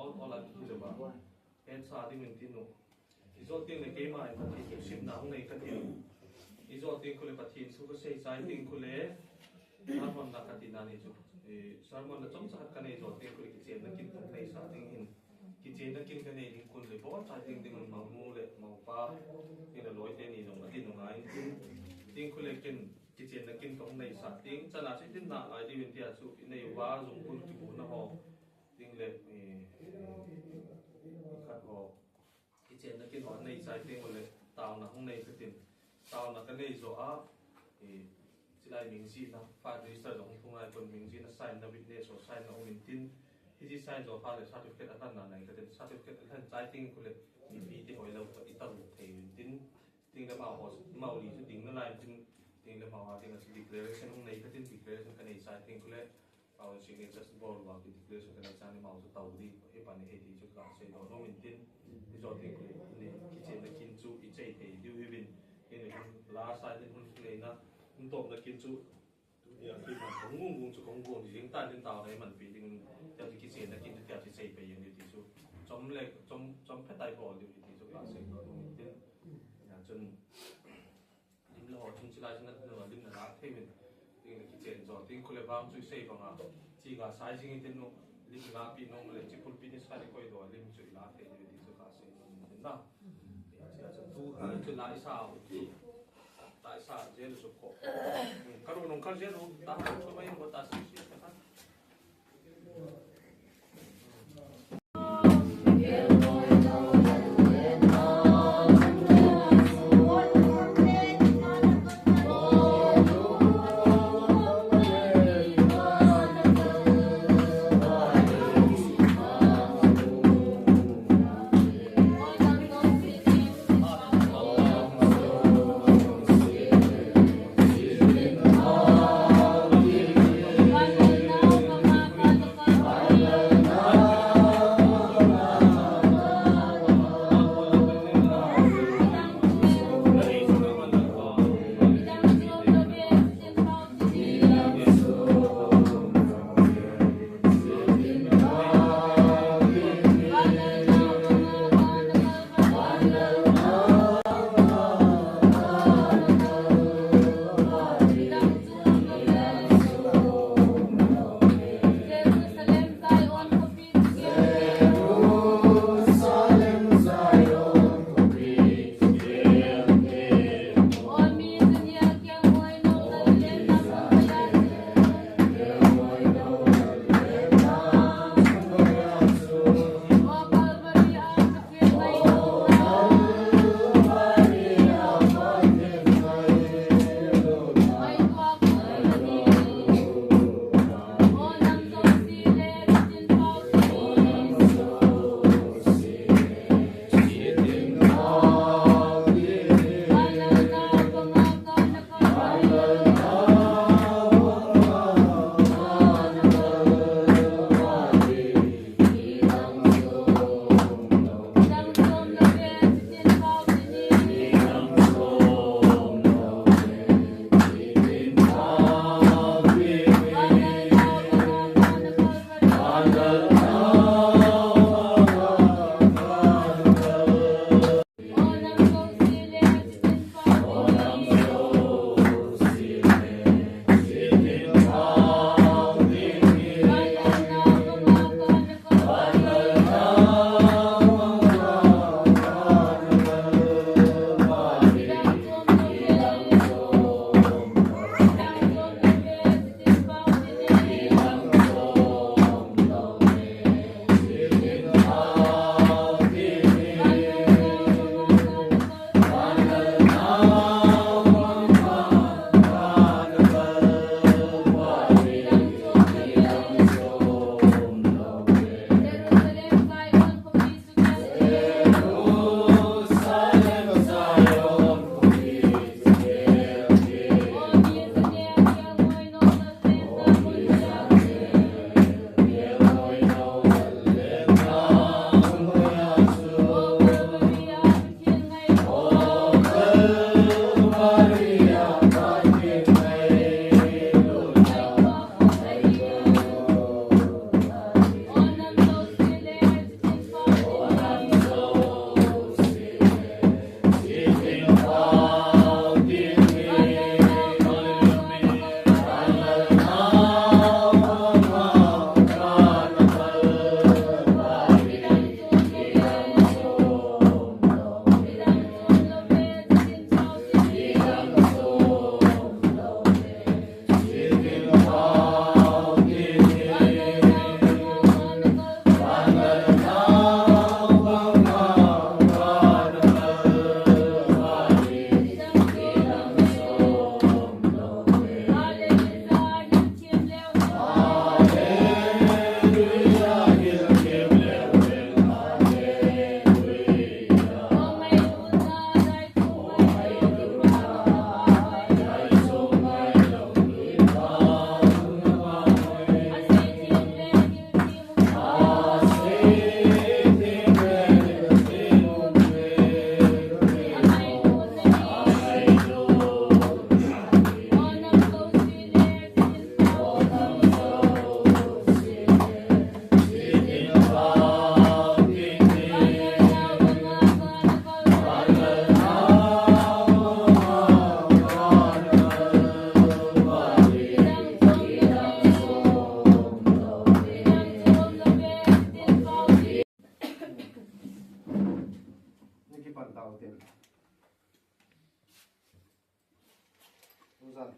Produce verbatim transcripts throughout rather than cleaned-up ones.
Ol ol a kiti le ba. Hen sa ding in tin u. I jot teng le keima in Pathen thu simna hung nei ka tin. I jot teng khule Pathen thu ka sei chai teng khule. Sermon na ka ti na ni chu. Eh, sermon na chomcha khat ka nei jot teng khule kichenna kin ka nei sa ding in. Kichenna kin ka nei ding khun le bo chai teng ding in mau nu le mau pa. Kin a loi te ni jong a tin u ngai in tin. Teng khule kin kichenna kin ka hung nei sa teng. Chana chu tin na lai ding in tia chu i nei uva jong khun kibu na ho. Teng le, eh, khat ho. Kichenna kin ho nei chai teng u le, taona hung nei ka tin. Taona ka nei jo a, eh, chilai ming jihna, file register jong hung thung lai kon ming jihna sign na witness ho sign na hung in tin. Hiche sign jo pha le certificate a lhan na nei ka tin. Certificate a lhan chai teng khule, mipi te hoi lo ka i taru thei u in tin. Teng le mau ho, mau li chu ding na lai tin. Teng le mau ha teng a chu declaration hung nei ka tin, declaration ka nei chai teng khule. Pau signature bol uva ki declaration ka nei chan ni mau chu tau di, i pan ni hei ti chu ka sei doh nom in tin, i jot teng khule, ni kichenna kin chu i chei thei diu hi vin, in la sa din hun nei na, hun tawpna kin chu, ya, ki man kong gung gung chu kong gung jing tan din tau nei man pi ding, ya chu kichenna kin chu ya chu chei pe jeng diu ti chu, chom le, chom, chom phe tai bol diu ti chu ka sei doh nom in tin, ya chun, Lim le ho chun chilai chun na, na lim na la thei min. Teng le kichen jo. Teng khule bang chu sei bang a. Chi ga sai jing in tin nu. Lim la pi nong le chi pulpit ni sai le koi do lim chu la thei ni ti chu ka sei min tin na. Chi a chu tu ha chu lai sa. Lai sa je lu su ko. Ka ru nong ka je lu ta ha chu mai ko ta si si ta.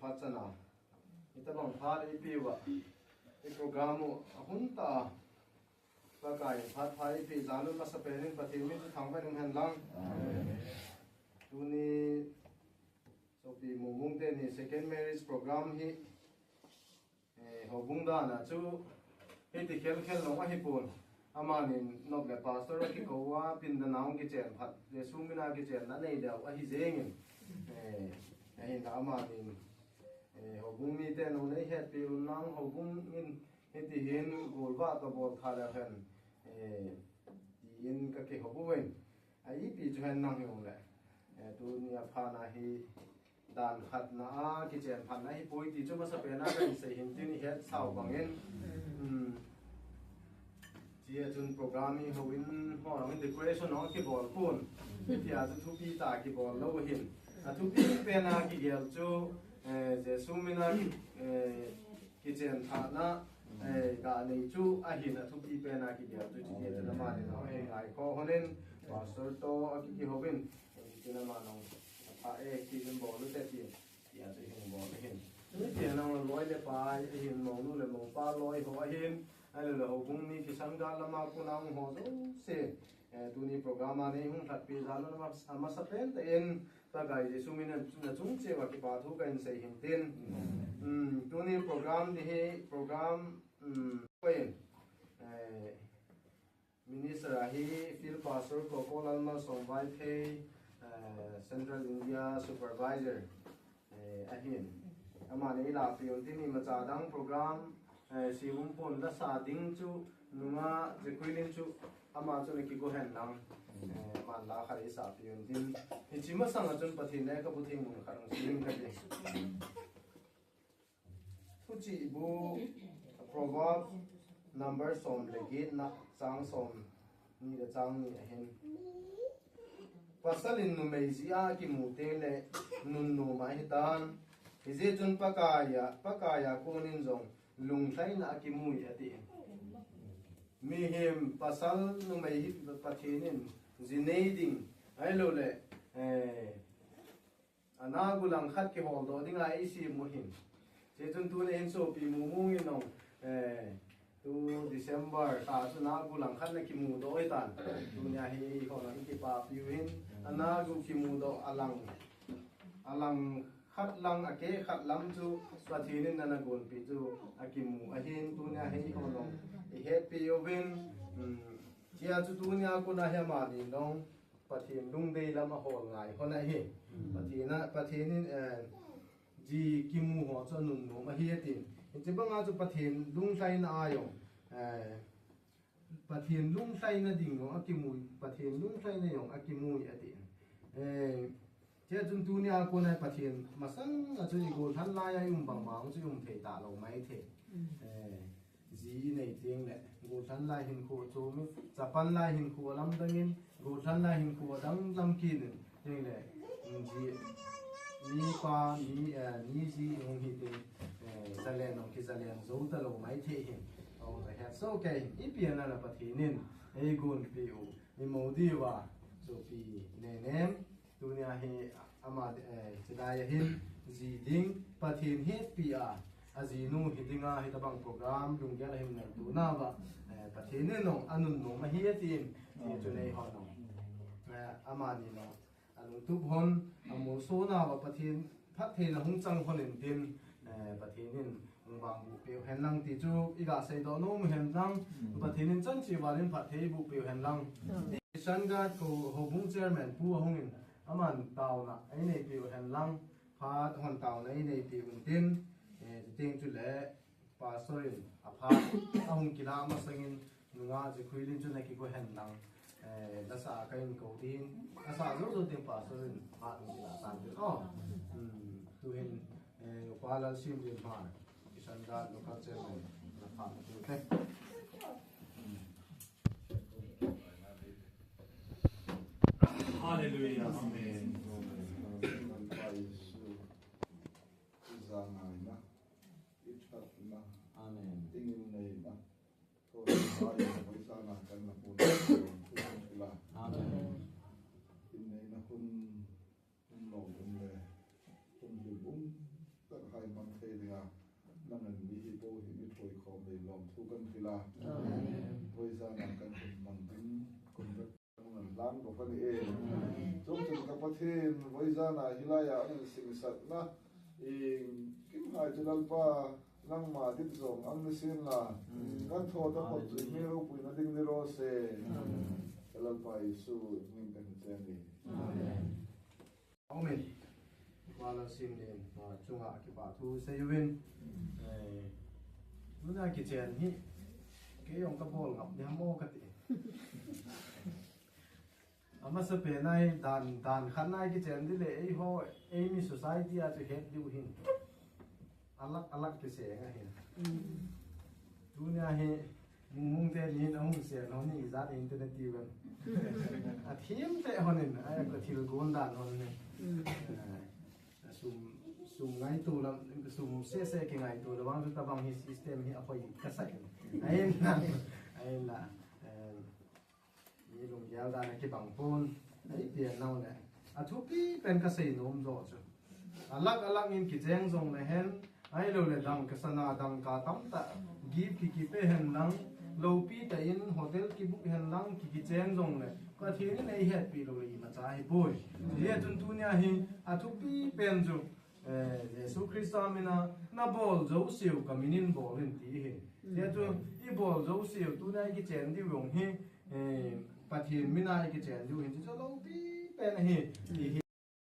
Phat chana. Itabang phat ipi uva. I program u ahung ta. Pakai phat phat ipi jal u masapen in Pathen min chu thangvah in um hen lang. Tuni Sopi Mumung teni second marriage program hi, eh, houbung dan a chu hiti khel khel jong ahipon. Amanin nop le pastor akikou a pindan a hung kichen phat, Jesu mina kichenna nei leu ahi jengin. Eh, ahinla amanin, eh, houbung miten hung nei hetpi un lang, houbung in hiti hin golvah kabol tha leu hen, eh, tin kakihou uvin. A ipi chu hen nang hijongle, eh, tunia phat na hi dan khat na a kichen phat na hipoi ti chu masapen a kahin sei hin tin ihet sau bangin. Hmm. Tia chun program hi houin ho jong decoration jong kibol pon. Tia chu thupi tah kibol lou hin. A thupi pen a kigel chu, eh, Jesu mina, eh, kichen thana, eh, ga nei chu ahin a thupi pen a kigel chu, chuti chun amanin hung ngaikhoh lhonin, pastor toh aki, kihou in, eh, tin amanin, a, eh, kichen bol u te tin, tia chu hung bol ahin. Ni tia nang loi le pai ahin, mounu le moupa loi ho ahin, ahilou le houbung mi kisangtah lama kon a hung ho jouse, eh, tuni program a nei hung lhatpi jal u na mas-, amasapen tah in, Pakai Jesu mina nachung cheh uva kipa thu kahin sei hin tin. Hmm, tuni program ni hi program, hmm, pen, eh, minister a hi Field Pastor Kokolalma Somvaiphei, eh, Central India Supervisor, eh, ahin. Amanin eilapi un tin imacha dang program, eh, si um pon, lasa ding chu nungah Jacqueline chu ama chu ana kigo hen lang. Eh, aman la khat eisapi un tin. Hiche masang a chun Pathen le kabu theng mun khat hung sei ing kate. Thuchih bu Proverb number som le get na chang som ni le chang ni ahin. Pasal in numei jeh a akimu teng le nunnom ahitan. Hijeh chun Pakai a, Pakai a konin jong lunglhaina akimu e ati. Mihem pasal numei hi Pathen in ji nei ding ahilou le, eh, ana gu langkhat kiholdoh dinga eisem u ahin. Hichun tuni hin Sopi Mumung in jong, eh, tu December tah chun ana gu langkhat ana kimudoh ahitan. Tunia hi eiho jong ikipapi u hin. Ana gu kimudoh alang, alang khat lang, akeh khat lam chu Pathen in ana gonpeh chu akimu ahin, tunia hi eiho jong ihetpi uvin, um, tia chu tunia kon a hi amanin jong Pathen lungdei lam ahol ngai lhon ahi. Pathen a, Pathen in, eh, ji kimu ho chu anunnom ahi atin. Hiche banga chu Pathen lunglhaina a jong, eh, Pathen lunglhaina ding jong akimu, Pathen lunglhaina jong akimu e ati. Eh, tia chun tunia kon a Pathen masang a chu igollhan lai a i um bang bang chu i um thei talou maithei. Eh, ji inei teng le, gollhan lai hinkho chu mi, chapang lai hinkho lamdang in, gollhan lai hinkho danglam kit in, Teng le, ji, mi pa, mi, eh, mi ji hung hi teng, eh, jalen hung kijalen jou talou maithei hin. Hung kahet soh kei hin, ipi a na Pathen in eigonpeh u, imou diuva, Sopi Nenem, tunia hi ama, eh, chidai a hin, ji ding, Pathen hetpi a, ajinu hi dinga, hitabang program, lunggel a hin nangto nauva, eh, Pathen in jong anunnom ahi atin, ti chu nei hon jong. Eh, amani jong. Alungtup hon, amolso nauva Pathen phattheina hung chang hon in tin, eh, Pathen in hung vangboh peh u hen lang ti chu, iga seidoh nom u hen lang, Pathen in chan cheh val in phatthei eiboh peh u hen lang. Christian Guard Houbung Chairman Pu ahung in, aman taona einei peh u hen lang, phat hon taona einei peh u hin tin, eh, chuteng chule, Pastor in aphat ahung kilah masangin nungah Jikhuilin chu nakigo hen lang. Eh, nasa kahin kou ding. Nasa jou jou teng Pastor in aphat hung kilah tan tin. Oh. Hmm, tuhin, eh, Upa Lalsimlin Hmar, Christian Guard Local Chairman, naphat nate. Hallelujah. Amen. Amen. Amen. Amen. Amen. Nangin mi hi po hi mi thoi khom le lom thu kan thila. Amen. Voi zana kan thum mang ding kun kan ngan lang ko kan e. Amen. Chom chom ka Pathen voi zana hilai a ang sing sat na. Ing kim hai chu Lalpa nangma dit zong ang ni sin la. Amen. Kan tho ta pot chu mi ro pui na ding ni ro se. Amen. Lalpa Jesu min kan chen ni. Amen. Amen. Mala sim din, ah, chunga kipa thu seiyuvin. Eh, tuna kichen hi, kei jong kabol ngap ding ham o kati. Amasa pen a hi dan, dan khat na kichen ding le, eiho, eimi society a chu het diu hin. Alah, alah kiseng ahin. Tunia hi, Mungmung te nin ahung sen hon hi, ijat in te nati uvem. Athim te hon in, ai, ka thil gon dan hon in. Eh, sum, sum ngaito lam, sum sese kingaito lam, vang tabang hi system hi ahoi kasai. Ahinla, ahinla. Eh, mi lunggel dan a kibang pon, ahi pian nau le. Athupi pen kasei nom jo chu. Alah, alah in kicheng jong le hen, ahilou le dangka sana dangka tamtah, gift ki, kipe hen lang, loupi tah in hotel kibook hen lang, ki, kicheng jong le, Pathen in eihetpi lou le imacha ahipoi. Hijeh chun tunia hi, athupi pen chu, eh, Jesu Christa mina, nabol jouseu kamin in bol in ti hi. Hijeh chun, ibol jouseu tunia kichen diu jong hi, eh, Pathen mina kichen diu hin, chu loupi pen hi, ti hi.